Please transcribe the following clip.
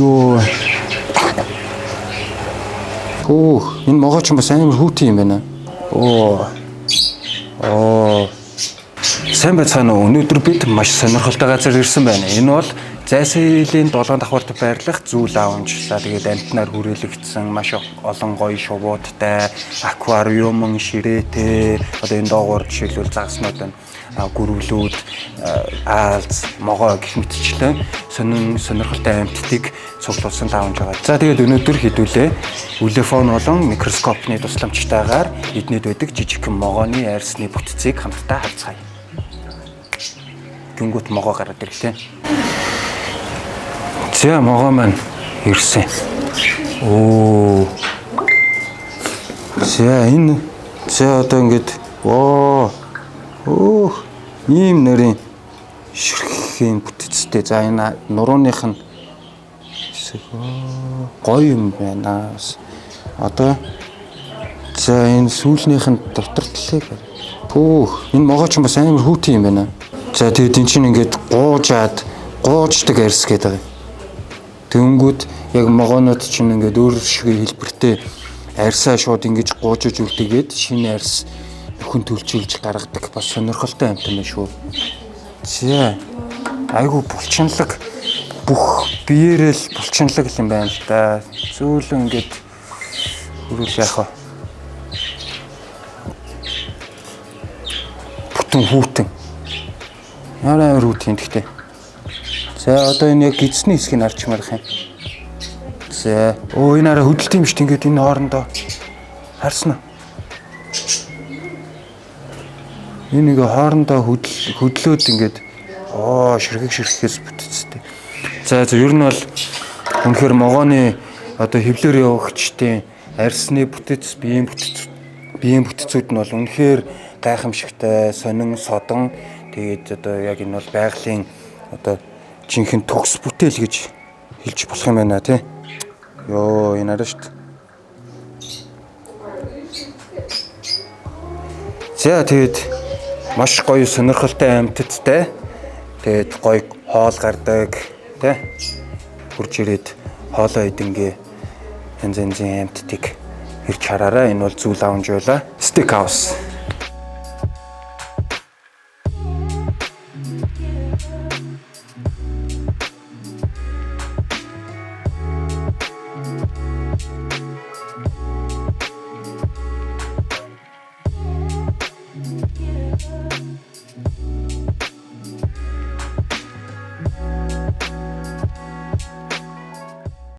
Йоо. Хөөх, энэ могоо ч бас амар хүүтэн юм байна. Оо. Оо. Сайн байцгаана уу? Өнөөдөр бид маш сонирхолтой газар ирсэн байна. Энэ бол Зайсан хилийн 7 давхарт байрлах зүү лаунж. За тэгээд амтнаар хүрээлэгдсэн маш олон гоё шувуудтай, аквариум, ширээтэй. Одоо энэ доогуур жишээлбэл загаснууд байна. Гүрвлүүд, аалз, могой гэх мэтчлэн сонин сонирхолтой амьтдыг цуглуулсан лаунж байгаа. За тэгээд өнөөдөр хэдүүлээ үлефон болон микроскопны тусламжтайгаар эднэд байдаг жижигхэн могооны арьсны бүтцийг хамтдаа харцгаая. Гүнгүүт могоо гараад ирлээ. За могоо маань ирсэн. Оо. За энэ за одоо ингээд оо. Өөх ийм нэрийн ширхгийн бүтцтэй. За энэ нурууных нь хэсэг гоё юм байна. Бас. Одоо за энэ сүүлнийх нь дотор талыг пүүх энэ могоо ч бас амар хүүтэн юм байна. За тэгээд эн чинь ингээд гуужаад гууждаг арьс гэдэг юм. Тэнгүүд яг могоонууд чинь ингээд өөр шиг хэлбэртэй арьсаа шууд ингэж гуужиж үлдээгээд шинэ арьс нөхөн төлчилж гаргадаг бас сонирхолтой амт юм шүү. За айгу булчинлаг бүх биеэрээ л булчинлаг юм байна л да. Зөөлөн ингээд хөрүүл яах вэ? Бүтэн хүүтэн. Ямар амар хүүтэн гэхдээ. За одоо энэ яг эзний хэсгийг харчмаарх юм. За оо энэ арай хөдөлт юм шүү дээ ингээд энэ хоорондоо харсан уу? Энэ ингээ хоорондоо хөдлөөд ингээд оо ширхэг ширхгээс бүтцтэй. За за ер нь бол үнэхээр могооны одоо хөвлөр явагчдын арьсны бүтэц, биеийн бүтэц, биеийн бүтцүүд нь бол үнэхээр гайхамшигтай, сонин, содон тэгээд одоо яг энэ бол байгалийн одоо жинхэнэ төгс бүтээл гэж хэлж болох юм байна тий. Йоо энэ арай шүү дээ. За тэгээд маш гоё сонирхолтой амьтадтай. Тэгээд гоё хоол гардаг тий. Хурж ирээд хоолоо идэнгээ янз янзын амьтдыг ирж хараарай. Энэ бол зүү лаунж байла. Steak house.